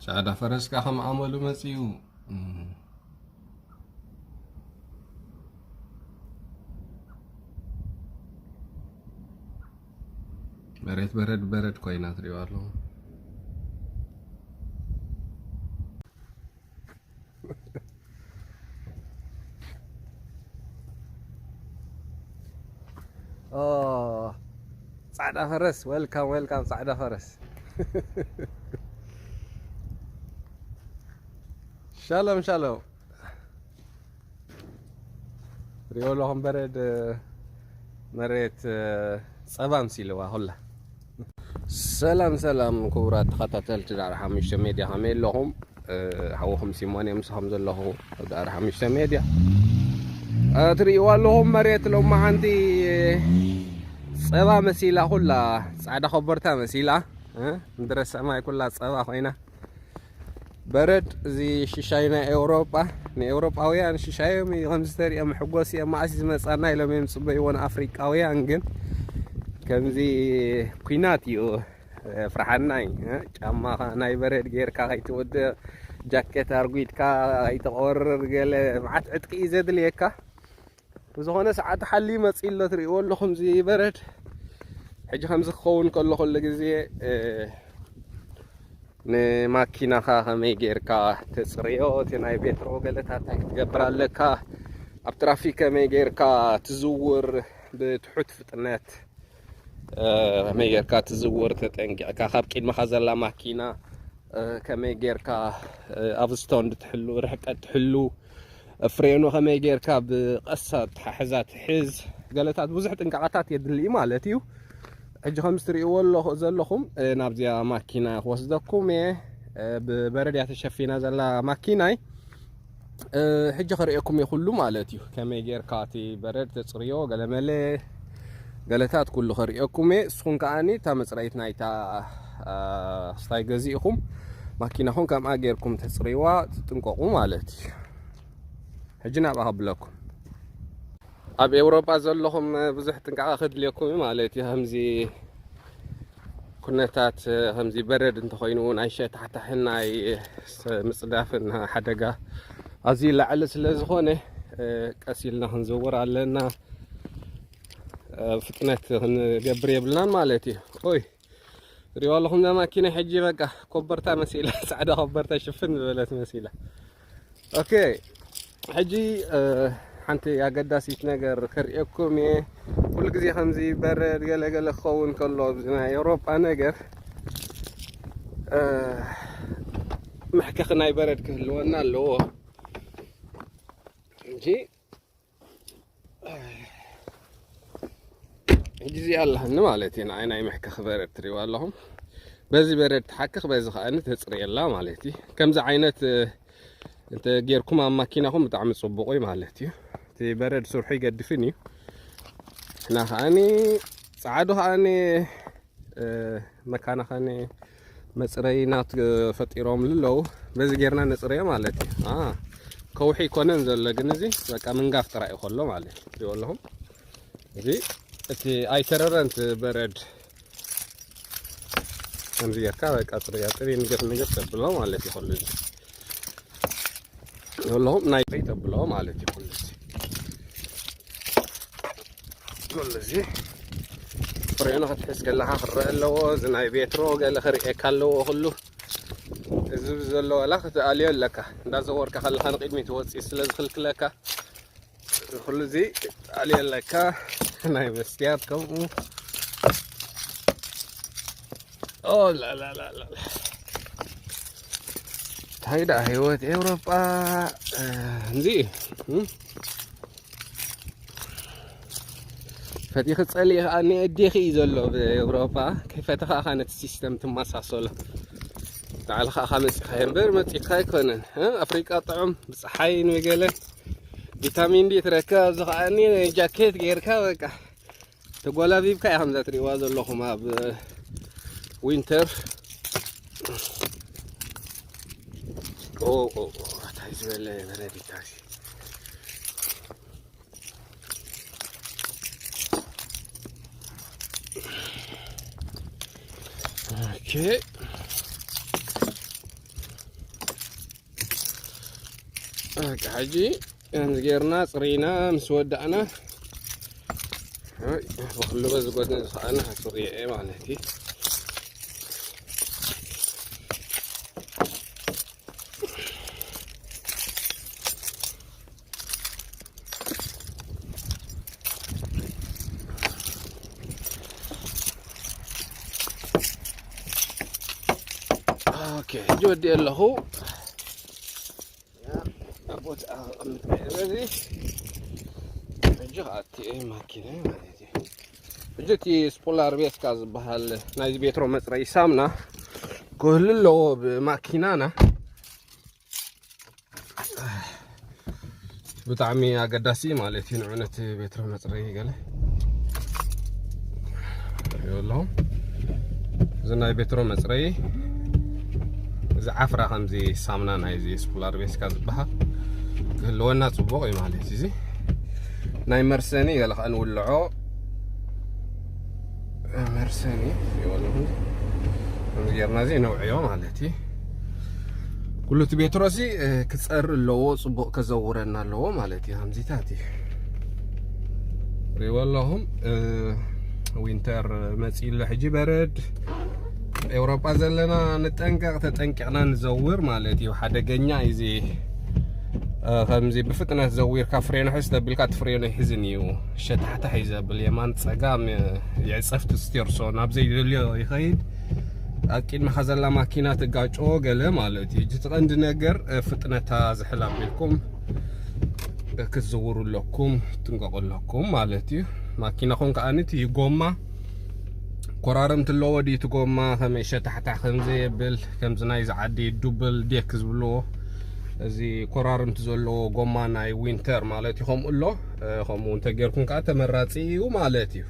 ጻዕዳ ፈረስ ከኣ ከም ኣመሉ መጺኡ። እም። መሬት በረድ በረድ ኮይና ትሪእዋ ኣለኹም። ኦ፣ ጻዕዳ ፈረስ፣ ዌልካም፣ ዌልካም፣ ጻዕዳ ፈረስ። ሻሎም፣ ሻሎም። ሪኦ ኣለኹም በረድ፣ መሬት፣ ጸባ ምሲልዋ ኩላ። ሰላም፣ ሰላም፣ ክቡራት ተኸታተልቲ ዳዕሮ ሓሙሽተ ሜድያ፣ ከመይ ኣለኹም? እ፣ ሓውኹም ሲሞን እየ፣ ምሳኹም ዘለኹ ኣብ ዳዕሮ ሓሙሽተ ሜድያ። እ፣ ትርእይዋ ኣለኹም መሬት ሎማዓንቲ ጸባ መሲላ፣ ኩላ ጻዕዳ ኮበርታ መሲላ፣ እ፣ ምድረ ሰማይ ኩላ ጸባ ኮይና። በረድ እዚ ሽሻይ ናይ ኤውሮጳ፣ ንኤውሮጳውያን ሽሻዮም እዩ፣ ከምዚ ተሪኦም ሕጎስ እዮም፣ መዓስ እዩ ዝመጻና ኢሎም እዮም ዝጽበይዎ ንኣፍሪቃውያን። ግን ከምዚ ኲናት እዩ። ፍርሓናይ፣ እ፣ ጫማኻ ናይ በረድ ጌርካ ከይትወድቕ፣ ጃኬት ኣርጒድካ ከይትቆርር፣ ገለ መዓት ዕጥቂ እዩ ዘድልየካ። ብዝኾነ ሰዓት ሓልዩ መጺኡ ኣሎ፣ ትርእይዎ ኣለኹም እዚ በረድ። ሕጂ ከምዚ ክኸውን ከሎ ኩሉ ግዜ፣ እ፣ ንማኪናኻ ከመይ ጌርካ ተጽርዮ፣ እቲ ናይ ቤትሮ ገለታት እንታይ ክትገብር ኣለካ፣ ኣብ ትራፊክ ከመይ ጌርካ ትዝውር ብትሑት ፍጥነት፣ እ፣ ከመይ ጌርካ ትዝውር ተጠንቂቕካ፣ ካብ ቅድመኻ ዘላ ማኪና፣ እ፣ ከመይ ጌርካ፣ እ፣ ኣብ ስቶንድ ትሕሉ፣ ርሕቀት ትሕሉ፣ ፍሬኑ ከመይ ጌርካ ብቐስ ኣተሓሕዛ ትሕዝ፣ ገለታት ብዙሕ ጥንቃቐታት የድሊ ማለት እዩ። ሕጂ ከም እትርእይዎ ኣለኹ-፣ ዘለኹም፣ እ፣ ናብዚኣ ማኪና ክወስደኩም እየ። እ፣ ብበረድ እያ ተሸፊና ዘላ ማኪናይ። እ፣ ሕጂ ከርእየኩም እየ ኩሉ ማለት እዩ። ከመይ ጌርካ እቲ በረድ ተጽርዮ፣ ገለመለ፣ ገለታት ኩሉ ከርእየኩም እየ። እስኹም ከኣኒ እታ መጽረይት ናይታ፣ እ፣ ስታይ ገዚእኹም ማኪናኹም ከምኣ ጌርኩም ተጽርይዋ ትጥንቀቑ ማለት እዩ። ሕጂ ናብኣ ከብለኩም። ኣብ ኤውሮጳ ዘለኹም ብዙሕ ጥንቃቐ ከድልየኩም እዩ ማለት እዩ። ከምዚ ኩነታት፣ ከምዚ በረድ እንተኾይኑ፣ ናይ ሸታሕታሕን ናይ ስ-፣ ምጽዳፍን ሓደጋ ኣዝዩ ላዕሊ ስለ ዝኾነ፣ ቀስ ኢልና ክንዝውር ኣለና። ፍጥነት ክንገብር የብልናን ማለት እዩ። ኦይ፣ ሪዋ ኣለኹም እዛ ማኪና ሕጂ በቃ ኮበርታ መሲላ፣ ጻዕዳ ኮበርታ ሽፍን ዝበለት መሲላ። ኦኬ፣ ሕጂ፣ እ፣ ሓንቲ ኣገዳሲት ነገር ከርእየኩም እየ። ኩሉ ግዜ ከምዚ በረድ ገለ ገለ ክኸውን ከሎ ኣብዚ ናይ ኤውሮጳ ነገር፣ እ፣ መሕከኺ ናይ በረድ ክህልወና ኣለዎ እንጂ ሕጂ እዚኣ ኣለሃኒ ማለት እዩ። ንዓይ ናይ መሕከኺ በረድ ትሪእዋ ኣለኹም። በዚ በረድ ትሓክኽ፣ በዚ ከኣኒ ተጽርየላ ማለት እዩ። ከምዚ ዓይነት፣ እ፣ እንተ ጌርኩም ኣብ ማኪናኹም ብጣዕሚ ጽቡቕ እዩ ማለት እዩ። እቲ በረድ ስርሑ ይገድፍን እዩ። እና ከኣኒ ጸዓዱ ከኣኒ፣ እ፣ መካና ከኣኒ መጽረይና ት-፣ ፈጢሮምሉ ኣለዉ። በዚ ጌርና ነጽረዮ ማለት እዩ። አ፣ ከውሒ ኣይኮነን ዘሎ፣ ግን እዚ በቃ ምንጋፍ ጥራይ እዩ ከሎ ማለት እዩ። ትሪእዎ ኣለኹም። እዚ እቲ ኣይተረረን እቲ በረድ። ከምዚ ጌርካ በቃ ጽርያ ጽሪ ንገፍ ንገፍ ተብሎ ማለት እዩ። ኩሉ እዚ ዘለኹም ናይ ተብሎ ማለት እዩ። ኩሉ እዚ፣ ኩሉ እዚ ፍሬኑ ክትሕዝ ከለኻ ክረአ ኣለዎ። እዚ ናይ ቤትሮ ገለ ክርእየካ ኣለዎ። ኩሉ እዚ ዘሎ ዋላ ክትኣልዮ ኣለካ። እንዳዘወርካ ከለኻ ንቕድሚት ወፂ ስለ ዝኽልክለካ፣ ኩሉ እዚ ኣልየለካ። ናይ መስትያት ከምኡ። ኦ ላላላላ። እንታይ ደኣ ህይወት ኤውሮጳ፣ እ፣ እንዚ እዩ። እም? ፈቲኺ ጸሊኢ ከኣ እኒኤ፣ ኣዴኺ እዩ ዘሎ ብኤውሮጳ። ከይፈተኻ ኢኻ ነቲ ሲስተም ትመሳሰሎ። ባዕልኻ ኢኻ መጺኻዮ እምበር መጺእካ ኣይኮነን። እ፣ ኣፍሪቃ ጥዑም ብጸሓይ ንገለ ቪታሚን ዲ ትረክብ፣ ኣብዚ ከኣኒ ጃኬት ጌርካ በቃ ተጎላቢብካ ኢኻ ከምዛ ትሪእዋ ዘለኹም ኣብ ዊንተር። ኦ፣ ኦ፣ ኦ፣ እንታይ ዝበለ በረድ እዩ ታዚ። ኦኬ። በቃ ሕጂ ከምዚ ጌርና ጽሪና ምስ ወዳእና፣ ኣይ፣ ብክሉ በዚ ጎድኒ ዝኸኣነ ኣስርየ እየ ማለት እዩ። ኦኬ፣ ሕጂ ወዲኤ ኣለኹ። ኣብ ቦታ ኣቐምጥ በዚ። ሕጂ ክኣቲ እየ ማኪና ማለት እዩ። ሕጂ እቲ ስፖላር ቤስካ ዝበሃል ናይዚ ቤትሮ መፅረይ ሳምና ክህሉ ኣለዎ ብማኪናና። ብጣዕሚ ኣገዳሲ ማለት እዩ ንዕነት ቤትሮ መፅረይ ገለ ኣለኹም። እዚ ናይ ቤትሮ መፅረይ፣ እዚ ዓፍራ ከምዚ ሳምና ናይዚ ስፖላር ቤስካ ዝበሃል ክህልወና ፅቡቕ እዩ ማለት እዩ። እዚ ናይ መርሰኒ ገለ ከዓ ንውልዖ መርሰኒ ይበልኹም። ከምዚ ጌርና እዚ ነውዕዮ ማለት እዩ። ኩሉ እቲ ቤትሮ እዚ፣ እ፣ ክፀሪ ኣለዎ፣ ፅቡቕ ከዘውረና ኣለዎ ማለት እዩ። ከምዚታት እዩ። ሪእዎ ኣለኹም፣ እ፣ ዊንተር መፂኡ ኣሎ ሕጂ በረድ። ኤውሮጳ ዘለና ንጠንቀቕ፣ ተጠንቂቕና ንዘውር ማለት እዩ። ሓደገኛ እዩ እዚ፣ እ፣ ከምዚ ብፍጥነት ዘዊርካ ፍሬኖ ሕዝ ተቢልካ እቲ ፍሬኖ ይሕዝን እዩ። ሸታሕታሕ እዩ ዘብል፣ የማን ጸጋም፣ እ፣ የዕጸፍቲ ስቴርሶ ናብ ዘይደልዮ ይኸይድ። ኣብ ቅድመኻ ዘላ ማኪና ትጋጮ ገለ ማለት እዩ። እቲ ቀንዲ ነገር፣ እ፣ ፍጥነታ ዝሕል ኣቢልኩም ክትዝውሩ ኣለኩም፣ ትንቀቑ ኣለኩም ማለት እዩ። ማኪናኹም ከኣ እቲ ጎማ ኮራርምቲ ኣለዎ ድዩ? እቲ ጎማ ከመይ ሸታሕታሕ ከም ዘየብል፣ ከምዚ ናይዚ ዓዲ ዱብል ዴክ ዝብልዎ፣ እዚ ኮራርምቲ ዘለዎ ጎማ ናይ ዊንተር ማለት እዩ። ከምኡ ኣሎ፣ እ፣ ከምኡ እንተጌርኩም ከኣ ተመራጺ እዩ ማለት እዩ።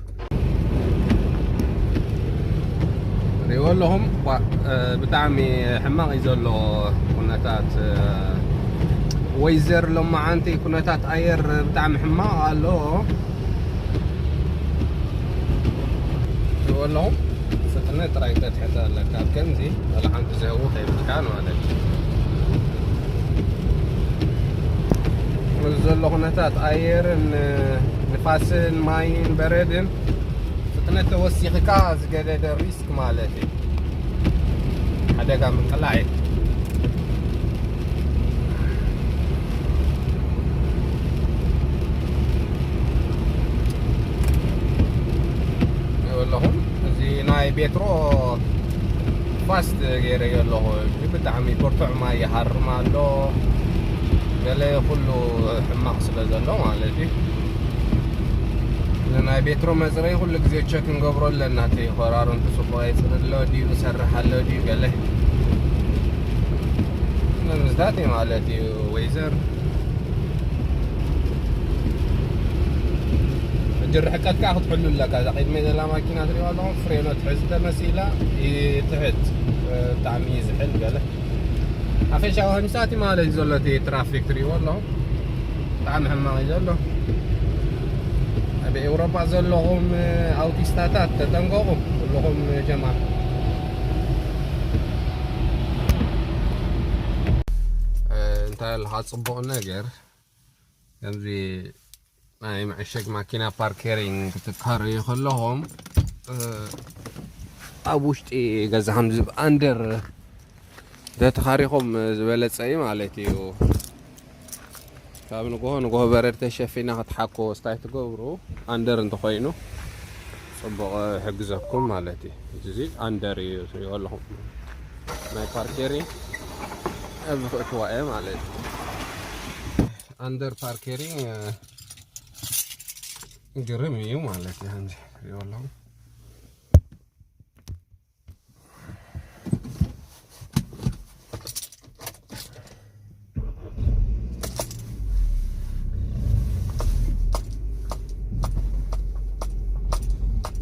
ሪእዎ ኣለኹም፣ ዋ፣ እ፣ ብጣዕሚ ሕማቕ እዩ ዘሎ ኩነታት፣ እ፣ ወይዘር ሎማዓንቲ ኩነታት ኣየር ብጣዕሚ ሕማቕ ኣሎ። ሪእዎ ኣለኹም፣ ፍጥነት ጥራይ እንተትሕተ ኣለካ። ኣብ ከምዚ ወላ ሓንቲ ዘህውኽ የብልካን ማለት እዩ። እዚ ዘሎ ኩነታት ኣየርን፣ እ፣ ንፋስን ማይን በረድን ፍጥነት ተወሲኽካ ዝገደደ ሪስክ ማለት እዩ። ሓደጋ ምቅላዕ እዩ። ኣለኹም፣ እዚ ናይ ቤትሮ ፋስት ገይረዮ ኣለኹ። ብጣዕሚ ብርቱዕ ማይ ይሃርም ኣሎ። ገለ ኩሉ ሕማቕ ስለ ዘሎ ማለት እዩ። እዚ ናይ ቤትሮ መፅረይ ኩሉ ግዜ ቸክ ክንገብሮ ኣለና። እቲ ኮራርንቱ ፅቡቕ የፅሪ ኣሎ ድዩ፣ ይሰርሕ ኣሎ ድዩ፣ ገለ ንምዝታት እዩ ማለት እዩ። ወይዘር ሕጂ ርሕቀት ከዓ ክትሕሉ ኣለካ። እዛ ቅድመይ ዘላ ማኪና ትሪእዋ ኣለኹም፣ ፍሬኖ ትሕዝ ተመሲላ ይትሕት፣ ብጣዕሚ እዩ ዝሕል ገለ። ሓፈሻዊ ከምሳት ማለት እዩ ዘሎ እቲ ትራፊክ ትሪእዎ ኣለኹም፣ ብጣዕሚ ሕማቕ እዩ ዘሎ። ኣብ ኤውሮጳ ዘለኹም ኣውቲስታታት ተጠንቀቑ፣ ኩልኹም ጀማር። እንታይ ኣለካ ጽቡቕ ነገር፣ ከምዚ ናይ መዐሸግ ማኪና ፓርከሪንግ ክትካረዩ ከለኹም፣ እ፣ ኣብ ውሽጢ ገዛ ከምዚ ኣንደር ተተኻሪኹም ዝበለጸ እዩ ማለት እዩ። ካብ ንግሆ ንግሆ በረድ ተሸፊና ክትሓኮ ስታይ ትገብሩ፣ ኣንደር እንተኾይኑ ጽቡቕ ይሕግዘኩም ማለት እዩ። እዚ ኣንደር እዩ ትሪእዎ ኣለኹም። ናይ ፓርከሪንግ ኣብዚ ክእትዋ እየ ማለት እዩ። ኣንደር ፓርከሪንግ፣ እ፣ ግርም እዩ ማለት እዩ። ከምዚ ትሪእዎ ኣለኹም።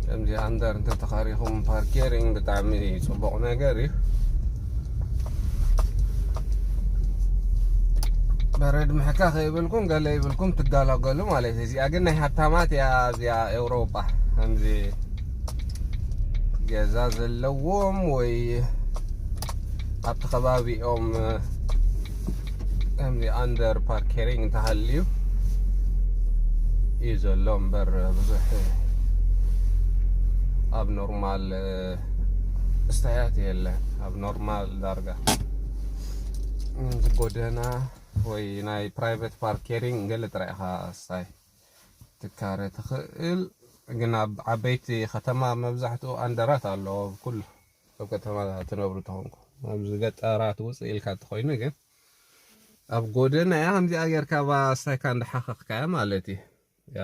ከምዚ ኣንደር እንተተኻሪኹም ፓርከሪንግ ብጣዕሚ ጽቡቕ ነገር እዩ። በረድ ምሕካ ከይብልኩም ገለ ይብልኩም ትጋላገሉ ማለት እዩ። እዚኣ ግን ናይ ሃብታማት እያ፣ እዚኣ ኤውሮጳ። ከምዚ ገዛ ዘለዎም ወይ ኣብቲ ከባቢኦም ከምዚ ኣንደር ፓርኬሪንግ እንተሃልዩ እዩ ዘሎ እምበር ብዙሕ ኣብ ኖርማል ስታያት የለ። ኣብ ኖርማል ዳርጋ ጎደና ወይ ናይ ፕራይቬት ፓርኬሪንግ ገለ ጥራይ ኢኻ ስታይ ትካረ ትኽእል። ግን ኣብ ዓበይቲ ከተማ መብዛሕትኡ ኣንደራት ኣለዎ። ኣብ ኩሉ ኣብ ከተማ ትነብሩ ተኾንኩ ኣብዚ ገጠራት ውፅእ ኢልካ እንተኾይኑ ግን ኣብ ጎደና እያ ከምዚኣ ጌርካ ባ ስታይካ እንዳሓኸኽካ እያ ማለት እዩ። ያ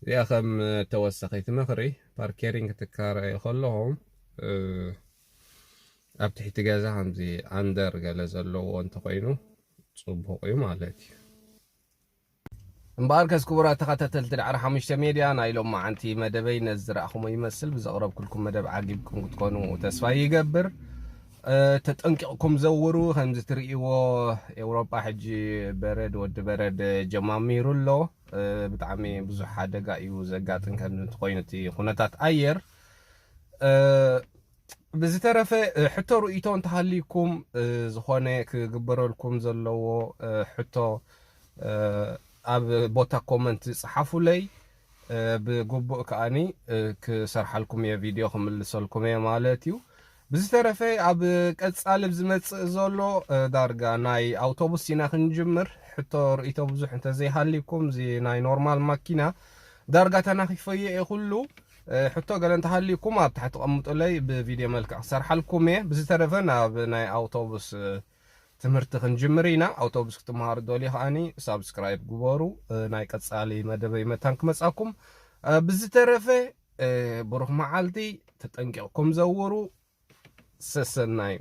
እዚኣ ከም ተወሳኺት ምኽሪ ፓርኬሪንግ ክትካረ ከለኹም ኣብ ትሕቲ ገዛ ከምዚ ኣንደር ገለ ዘለዎ እንተኾይኑ ፅቡቕ እዩ ማለት እዩ። እምበኣርከስ ክቡራት ተኸታተልቲ ዳዕሮ ሓሙሽተ ሜድያ ናይ ሎማዓንቲ መደበይ ነዚ ዝረኣኹሞ ይመስል። ብዘቕረብኩልኩም መደብ ዓጊብኩም ክትኮኑ ተስፋ ይገብር። ተጠንቂቕኩም ዘውሩ። ከምዚ ትርእይዎ ኤውሮጳ ሕጂ በረድ ወዲ በረድ ጀማሚሩ ኣሎ። ብጣዕሚ ብዙሕ ሓደጋ እዩ ዘጋጥም ከምዚ እንተኾይኑ እቲ ኩነታት ኣየር። ብዝተረፈ ሕቶ ርእይቶ እንተሃልይኩም ዝኾነ ክግበረልኩም ዘለዎ ሕቶ ኣብ ቦታ ኮመንት ዝፅሓፉለይ ብግቡእ ከዓኒ ክሰርሓልኩም እየ ቪድዮ ክምልሰልኩም እየ ማለት እዩ። ብዝተረፈ ኣብ ቀፃሊ ዝመፅእ ዘሎ ዳርጋ ናይ ኣውቶቡስ ኢና ክንጅምር። ሕቶ ርእይቶ ብዙሕ እንተዘይሃልይኩም እዚ ናይ ኖርማል ማኪና ዳርጋ ተናኺፈዮ እየ ኩሉ። ሕቶ ገለ እንተሃልይኩም ኣብ ታሕቲ ቀምጡለይ ብቪድዮ መልክዕ ክሰርሓልኩም እየ። ብዝተረፈ ናብ ናይ ኣውቶቡስ ትምህርቲ ክንጅምር ኢና። ኣውቶቡስ ክትመሃሩ ደልዩ ከዓኒ ሳብስክራይብ ግበሩ። ናይ ቀፃሊ መደበይ መታን ክመፃኩም። ብዝተረፈ ብሩኽ መዓልቲ። ተጠንቂቕኩም ዘውሩ። ሰሰናዩ።